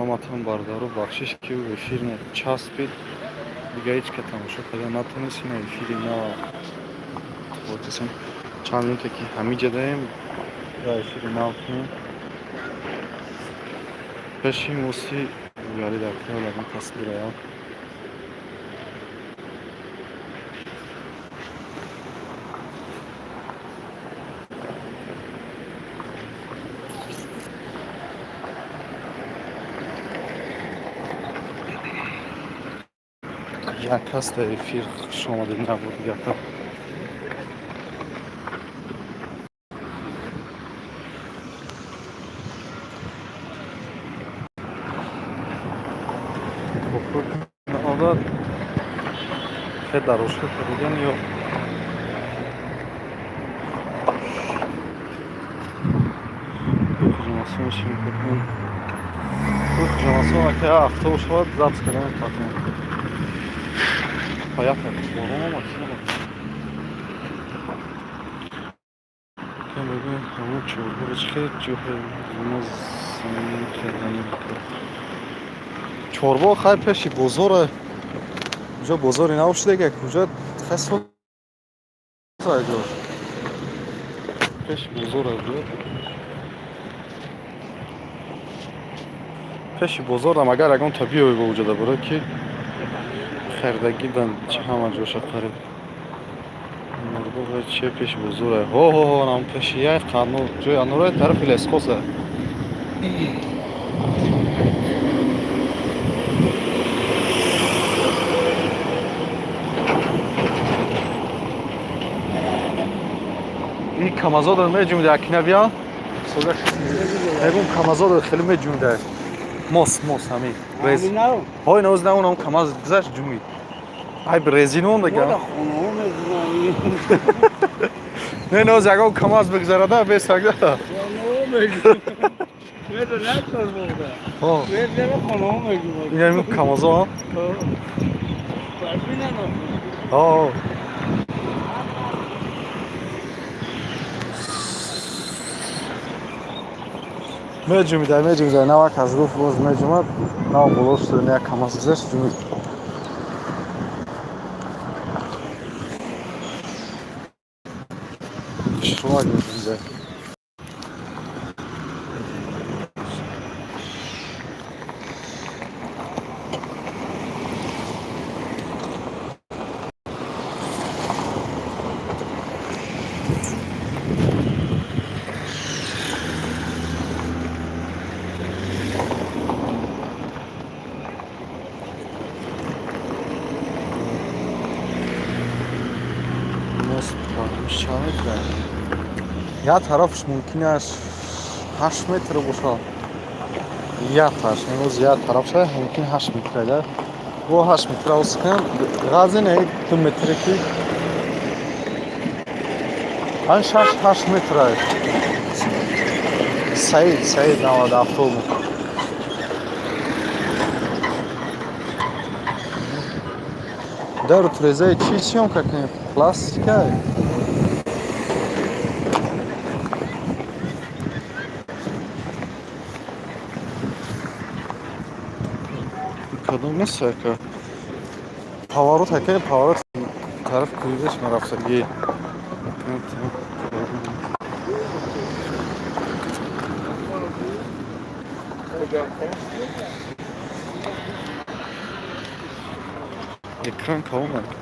Ҳаматон, бародару, бахшиш, ки эфир часпид, дига ҳеҷ ка тамошо карда натонист. Ина эфири нава чанд минуте ки ҳамиҷа даем, я эфири нав кунем. Пеши моси яли дар ягон тасвирая. Як кас дар эфир, хуш омадед, набуд гапа. Одат хе дорожка кардаган ё хуҷамасон ака автобус шавад, запись карда мепартонам. Поехали. Борон омад, чӣ омад? Бибин, ҳамон чорбоғ чӣ хел ҷоҳе мо замин кардани. Чорбоғ хай пеши бозора. Куҷо бозори нав шудага, куҷо хай ҷо. Пеши бозора ҷо. Пеши бозорам агар ягон та биёй ба уҷада, барои ки хардагидан чи ҳама ҷоша қариб. Мурбоғ чи пеши бозора. Ҳо ҳо ҳо, нам пеши як қанор ҷои анораи тарафи лесхоза. Ин камазодро меҷумда, акина бия. Мегум, камазодро хеле меҷумда. Мос, мос ҳамин. Рез. Ҳой, ноз на, унам камаз гузашт, ҷумид. Ай, резин онда. Не, ноз ягон камаз бигзарада бесагда. Ҳо. Ин ҳамин камазо. Ҳо. Меҷумида, меҷумида, навак аз гуфт, боз меҷумад, нав боло шуда, як камаз гузашт, ҷумид. Хушрӯак меҷумида. Мост чанд метр? Як тарафш мумкин аст 8 метр бошад. Як тараш, имрӯз як тарафша мумкин 8 метр да. Бо 8 метр ос кунам, ғазе не, 2 метре ки ҳан 6-8 метр. Саид, Саид 97. Дару трезаи чӣ съёмка кунем? Пластика? Кадом нест ака? Поворот ака, поворот тараф куидаш марафтагӣ. Экран калон ака.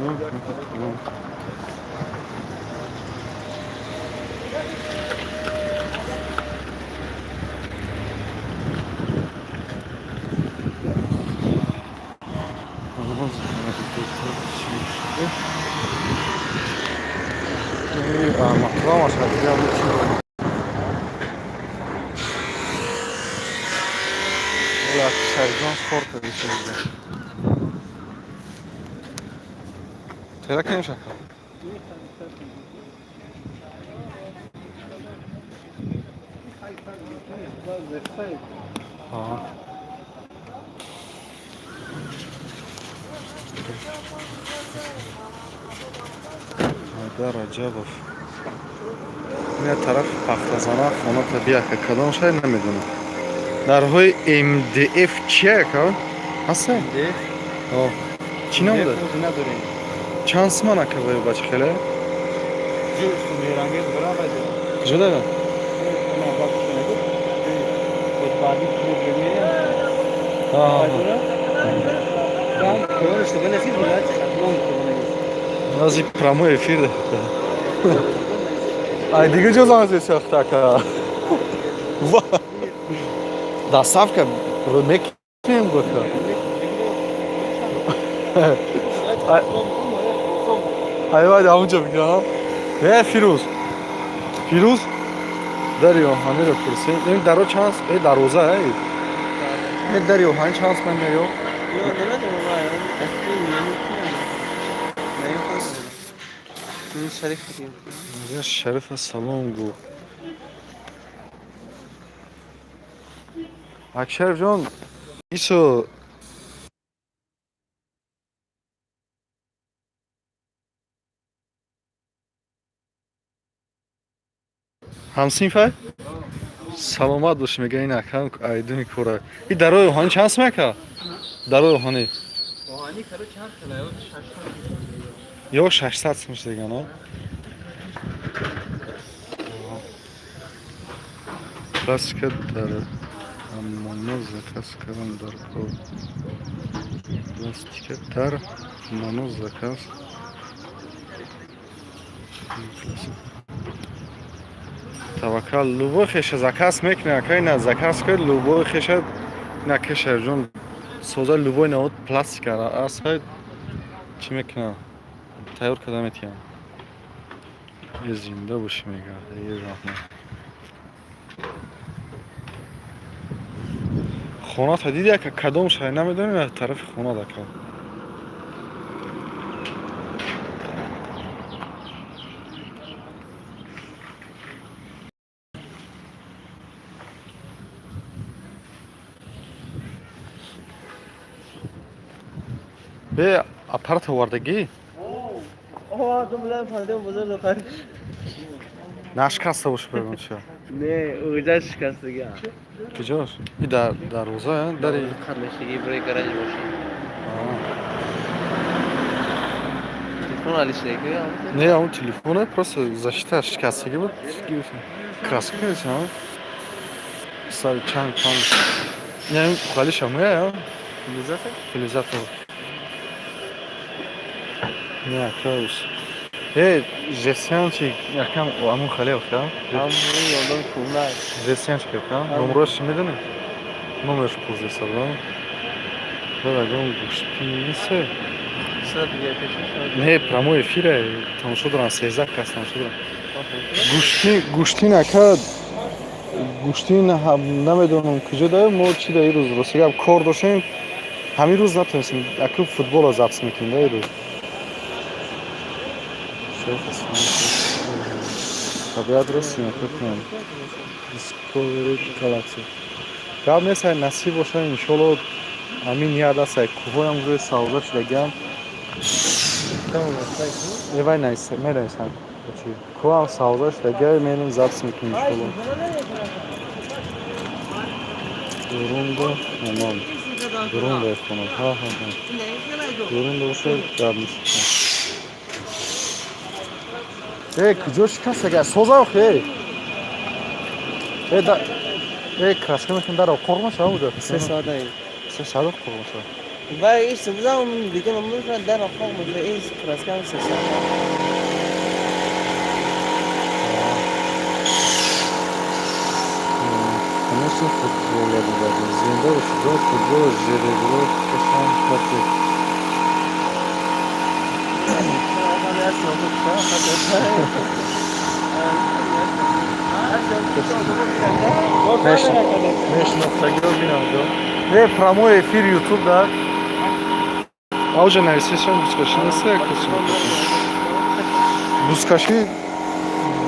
Арматура машад, дига чӣ. Шарифҷон спорт кардиша. Тера кунем, шака? Ҳа. Ҳайдар Раҷабов. Ин тарафи Пахтазана хоната бияка, кадом шай намедонам. Дарҳои МДФ чия, ака? Ҳаста? Чӣ ном дорад? Надорем. Чанд суман, ака, вай бача хеле? Меҳрангез. Куҷо дорад? Нази прямой эфир. Ай, дига ҷо занг сохта, ака? Доставка мекунем, гока. Ай, вай, ҳамунҷо бигирам. Э, Фирӯз. Фирӯз? Дари оҳаниро пурсем. Ин даро чанд? Э, дарвоза, э. Э, дари оҳани чанд суман меё? Шарифа салом гу. Акшариф ҷон, исо ҳамсинфай, саломат бош, мега. Ин акам айдуни кора. И дарои оҳанӣ чанд сум, ака? Дарои оҳанӣ ё 600 сум шудаган. Пластика дар Амоно заказ кардам дар кор. Пластика дар Амоно заказ. Таваккал, любой хеша заказ мекунӣ, ака, ина заказ кар, любой хеша ина кеша ҷон соза, любой навод пластика асай чӣ мекунам, тайёр карда метиҳам. Е, зинда бошӣ, мега. Е, раҳмат. Хоната диди, ака, кадом шай намедонем, тарафи хонат, ака. Бе аппарат овардагӣ? Нашикаста боша, бегон чия. Не, уҷа шикастага. Куҷош? И дар дарвоза, дари Қадмешиги барои гараж бошад. Телефон алишеги? Не, он телефоне просто защита шикастагӣ буд. Краска кардисам. Сари чанг панг. Не, халиша мея? Филизатор? Филизатор. Не, акаус. Э, жестянчик, якам амун хале охта. Ҳамун ёрдам кӯмак. Жестянчик охта. Номрош медонӣ? Номерш пурзеса, да? Дадагон гӯшти нест. Не, прямой эфире тамошо дорам, 13 кас тамошо дорам. Гӯштин, гӯштин, ака, гӯштин намедонам куҷо да, мо чи да ирӯз рости гап кор доштем, ҳамин рӯз натонистем, ака, футболро запись мекунем да ирӯз. Табиатро съёмка кунам. Discovery Galaxy. Гап нест, ай насиб боша, иншолло, ҳамин ният аст, ай кӯҳоям рӯи савза шудагиам. Э, вай менависам чи кӯҳам савза шудагиам, мерем запись мекунем, иншолло. Дурунда хонам. Дурунда хонам. Ҳа, ҳа, ҳа. Дурунда боша, гап нест. Э, куҷо шикастага? Соза охе. Э, да. Э, краска мекунем, дар қоқ мешава уҷо. 3 соат. 3 соат қоқ мешава. Вай, иш бизам дига намешава, дар қоқ мешава, иш краска 3 соат. Конечно, футбола дидади. Зинда боши, ҷо футбол жеребро кашам кати. Мешнохтагиро бинам ҷо. Э, прямой эфир ютуб да. Ауҷа нависешам бузкашӣ нест, бузкашӣ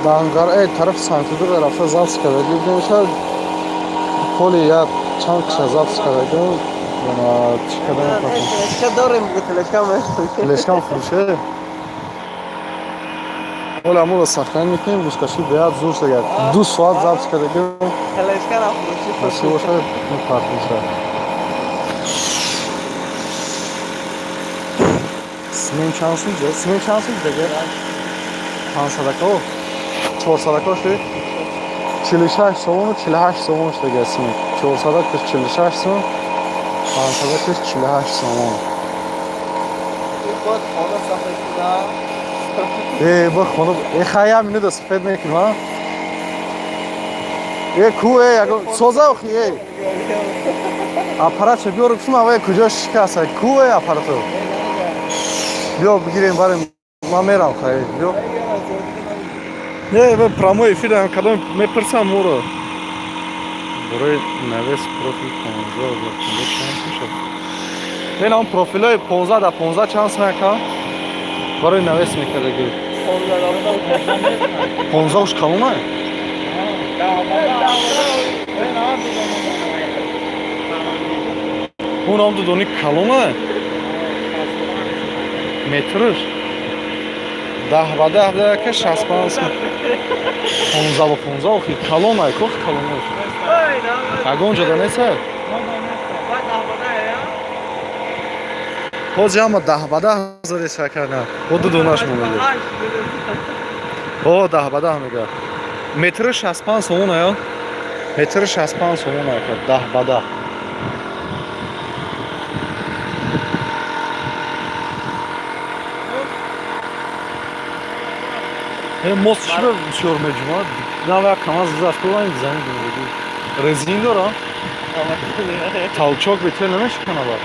дангар, э, тарафи Санкт-Петербург рафта запись карда будем, поли як чанд киша запись кардагим, чӣ карда. Телешка дорем, телешка. Телешкам фурӯше. Ола моро сохран мекунем, рӯзкашӣ беҳад зур шуда. 2 соат запись кардагим. Флешка рафт. Насиб бошад, мепартиша. Смен чанд сум? Смен чанд сум дега? 500-ако? 400-ако шуд? 46 сомону 48 сомон шудага смен. 400-акаш 46 сом, 500-акаш 48 сомон. Бод хона сафед кунам. Э, бо хона, э, хая минута сафед мекунем, а? Э, ку, э, ягон соза охи, э. Аппарат биёр, кум авай куҷо шикаста? Ку, э, аппарату? Биё бигирем, барем. Ман мерам, хай, биё. Не, бе прямой эфир кадом мепурсам моро. Барои навес профил 15 дар 15 чанд мешавад? Бин, он профилҳои 15 дар 15 чанд сум яка? Барои навес мекардаги. 15 уш калона? Он ҳам дудони калона? Метрш? 10 ба 10 яка 65 сум. 15 ба 15 охи калона, кох калона. Ягон ҷода неста? Ҳозир ҳама 10 ба 10 зареса кардан. Бо ду донаш монда. О, 10 ба 10 мега. Метри 65 сомон ая? Метри 65 сомон ая, 10 ба 10. Э, мост чӣ бисёр меҷумад? Нав як камаз гузашт, кулани замин. Резин дора? Толчок бетел намешикана ба?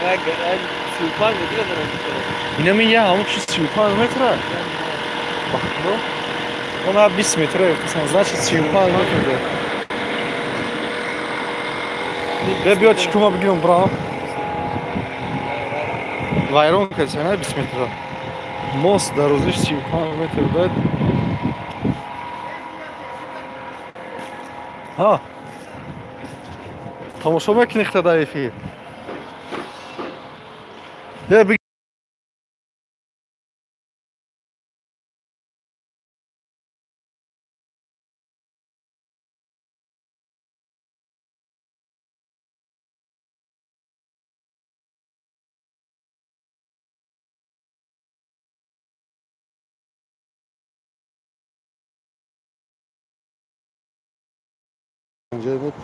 Инами я ҳамон чи 35 метра? Бахто? Она 20 метра, значит 35 метр. Бе биё чикума бигирам брам. Вайрон кардӣ, на 20 метра. Мост дарозиш 35 метр бад. Ҳа. Тамошо мекунӣ хта дар эфир? Е,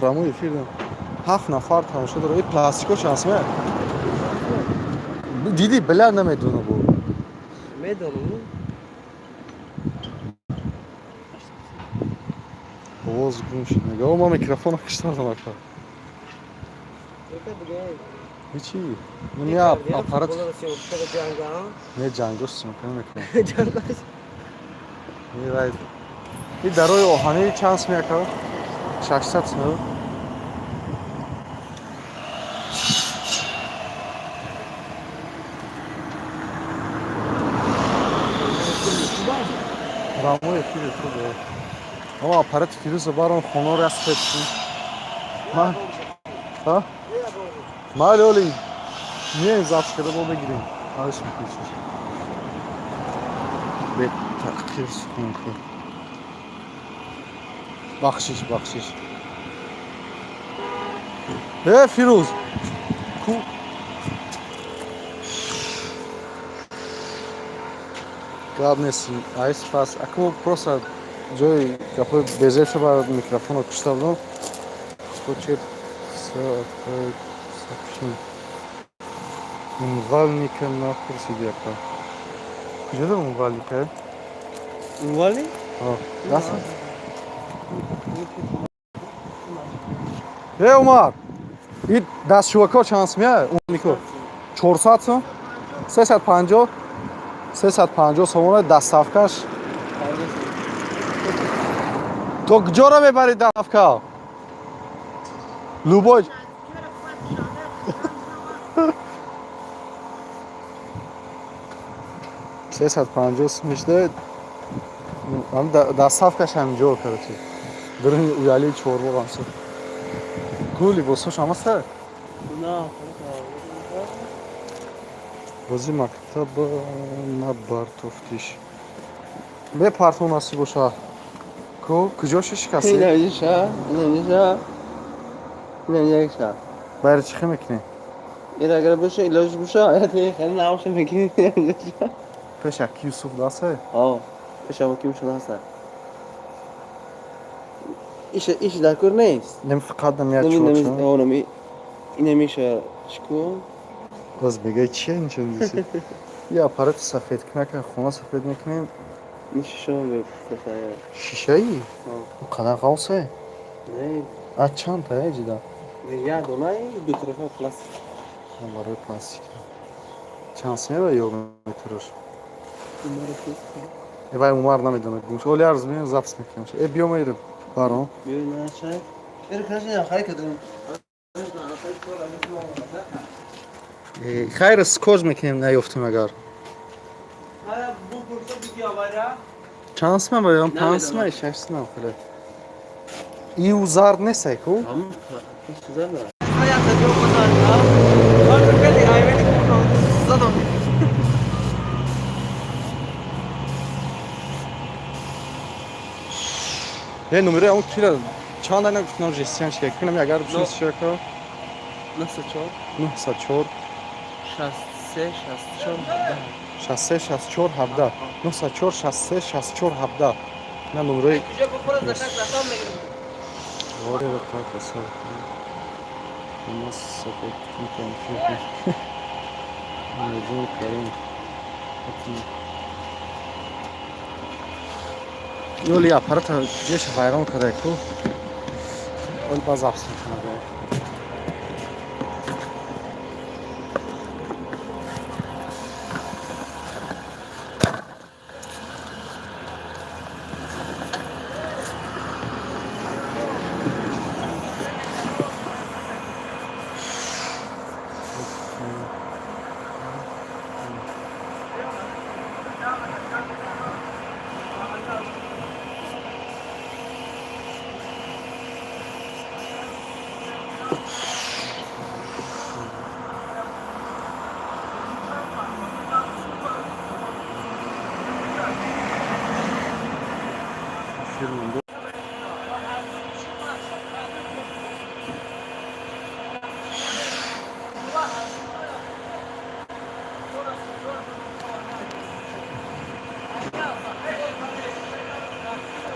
прямой эфир ҳафт нафар тамошо дора. И пластико чанд сум? Диди, била намедона бу. Медонам. Овоз гум шуд мега. О, ман микрофонро киштардам, ака. Ҳичи. Я аппарат не ҷангош съёмка намекунам. И дарои оҳанӣ чанд сум яка? 600 сум. Прямой эфири худ. Ама аппарати Фирӯза баром хонаро ясфед. Ма? Ҳа? Майли, оли. Мием, запись карда бо мегирем. Алиш мекуниш. Бе таъхир съёмка. Бахшиш, бахшиш. Э, Фирӯз. Ку гап нест. Айс пас аку просто ҷои гапҳои безеб шуда, микрофонро кушта будам. Хочет сообщение. Умывальника напурсиди, ака. Куҷо дор умывальника? Умывальник? Даст. Э, Умар! И дастшӯвако чанд сумя? Умнико. 400 сум? 350? 350 сомона доставкаш. То куҷоро мебарӣ доставка? Любой. 350 сум мешда. Ам доставкаш ҳаминҷо, короче. Дурни уяли чорбоғ ҳамсо. Ку либосош ҳамаста? На. Бози мактаба набартофтиш. Бепартон насиб боша. Ку куҷо шикастӣ? Инамиша, инамиша. Инамиша. Байри чӣ хел мекунӣ? Ин агар боша, илоҷ боша, хеле набоша мекунӣ. Пешаки Юсуф дасе? О, пешаки Юсуф дасе. Иш дар кор нест. Нем фақат нам як чор. Нами инамиша чико? Боз мегӯяй чия инчун диси? Я аппарати сафед кунака хона сафед мекунем. Ин шиша мепӯшад. Шишаи? Он қадар ғавсе? Не. А чанд та ҷида? Як дона, ду тарафа пластик. Барои пластик. Чанд сема ё метрош? Э, вай Умар намедонад. Оли арз меем, запись мекунем. Э, биё, мерем. Баром. Биё, на чай. Бери, кажи, хай кадом. Хайр, скотч мекунем, наёфтем агар. Чанд сма барам? 5 сма, 6 сма хеле. Иу зард нестай ку? Е, номерои он кира чанд айна гуфтам, жестян шика кунам, агар бишнос шика. 904. 904. 63 64 17. 63 64 17, 904 63 64 17, на номерои. Оре, так, у нас сафед мекунем. Умедҷон Карим. Ёли аппарата ҷеша вайрон карда ку. Оли ба запись мекунад. Фирманда.